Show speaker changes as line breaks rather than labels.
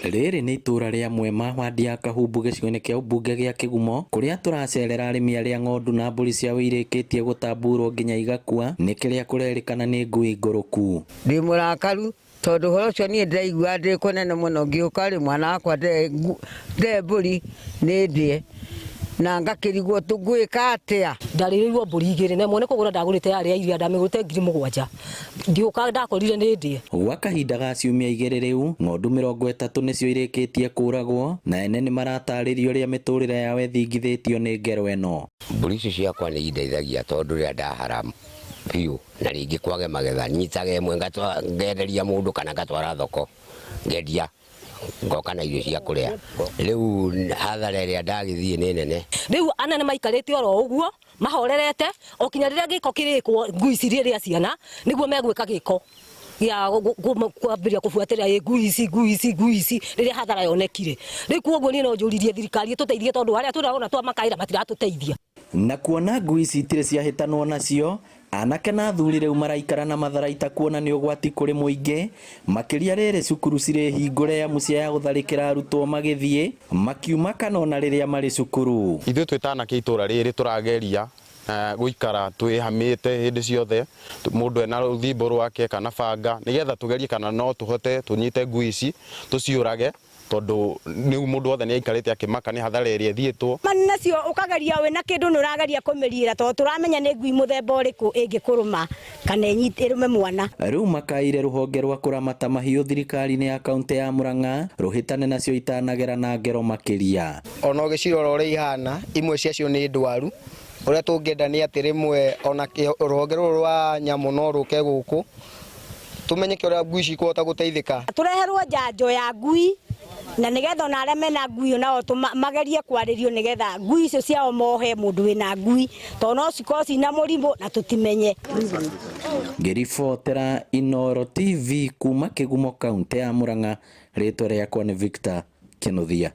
Rĩrĩ nĩ itũra rĩa Mwema wadi ya Kahumbu gĩcigo-inĩ kĩa ũmbunge gĩa Kĩgumo kũrĩa tũracerera arĩmi arĩa ng'ondu na mbũri ciao irĩkĩtie gũtamburwo nginya igakua nĩ kĩrĩa kũrerĩkana nĩ ngui ngũrũku.
Ndĩ mũrakaru tondũ ũhoro ũcio niĩ ndĩraigua ndĩ kũnene mũno ngĩũka rĩ mwana wakwa nde mbũri nĩ ndĩe na ngakĩrigwo ngwĩka atĩa.
Ndarĩrĩirwo mbũri igĩrĩ na ĩmwe nĩ kũgũra ndagũrĩte yarĩ ya iria ndamĩgũrĩte 7000 ngĩũka ndakorire nĩ ndĩe.
Gwa kahinda ga ciumia 2 rĩu ng'ondu 30 nĩcio irĩkĩtie kũragwo na ene nĩ maratarĩrio ũrĩa mĩtũrĩre yao ĩthingithĩtio nĩ ngero ĩno.
Mbũri icio ciakwa nĩ indeithagia tondũ rĩrĩa ndahara biũ na rĩngĩ kwage magetha nyitaga ĩmwe ngenderia mũndũ kana ngatwara thoko ngendia ngoka na irio cia kũrĩa. Rĩu hathara ĩrĩa ndagĩthiĩ nĩ nene.
Rĩu anene maikarĩte oro ũguo mahorerete o kinya rĩrĩa gĩko kĩrĩkwo ngui cirĩrĩa ciana nĩguo megwĩka gĩko gĩa kwambĩrĩria kũbuatĩrĩra ĩ ngui ici ngui ici ngui ici rĩrĩa hathara yonekire. Rĩu koguo niĩ no njũririe thirikari ĩtũteithie tondũ arĩa tũrona twamakaĩra matiratũteithia.
Na kuona ngui ici itirĩ ciahĩtanwo nacio anake na athuri rĩu maraikara na matharaita kuona nĩ ũgwati kũrĩ mũingĩ makĩria rĩrĩ cukuru cirĩ hingũre amu ciaya gũtharĩkĩra arutwo magĩthiĩ makiuma kana ona rĩrĩa marĩ cukuru.
Ithuĩ twĩ ta anake itũra rĩrĩ tũrageria gũikara twĩhamĩte hĩndĩ ciothe mũndũ ena rũthimbo rwake kana banga nĩgetha tũgerie kana no tũhote tũnyite ngui ici tũciũrage tondũ rĩu mũndũ wothe nĩ aikarĩte akĩmaka nĩ hathara ĩrĩa ĩthiĩtwo.
Mani nacio ũkageria wĩna kĩndũ nĩ ũrageria kũmĩriĩra tondũ tũramenya nĩ ngui mũthemba ũrĩkũ ĩngĩkũrũma kana ĩrũme mwana.
Rĩu makaire rũhonge rwa kũramata mahiũ thirikari-inĩ ya kaunti ya Murang'a rũhĩtane nacio itanagera na ngero makĩria.
Ona ũgĩcirora ũrĩa ihana imwe ciacio nĩ ndwaru ũrĩa tũngĩenda nĩ atĩ rĩmwe ona rũhonge rũrũ rwa nyamũ no rũke gũkũ tumenyeke ũrĩa ngui cikũhota gũteithĩka.
Tũreherwo njanjo ya ngui na nĩgetha ona arĩa mena ngui nao magerie kwarĩrio nĩgetha ngui icio ciao mohe mũndũ wĩna ngui tondũ no cikorwo cina mũrimũ na tũtimenye.
Ngĩribotera Inooro TV kuma Kĩgumo kaunti ya Murang'a, rĩtwa rĩakwa nĩ Victor Kinuthia.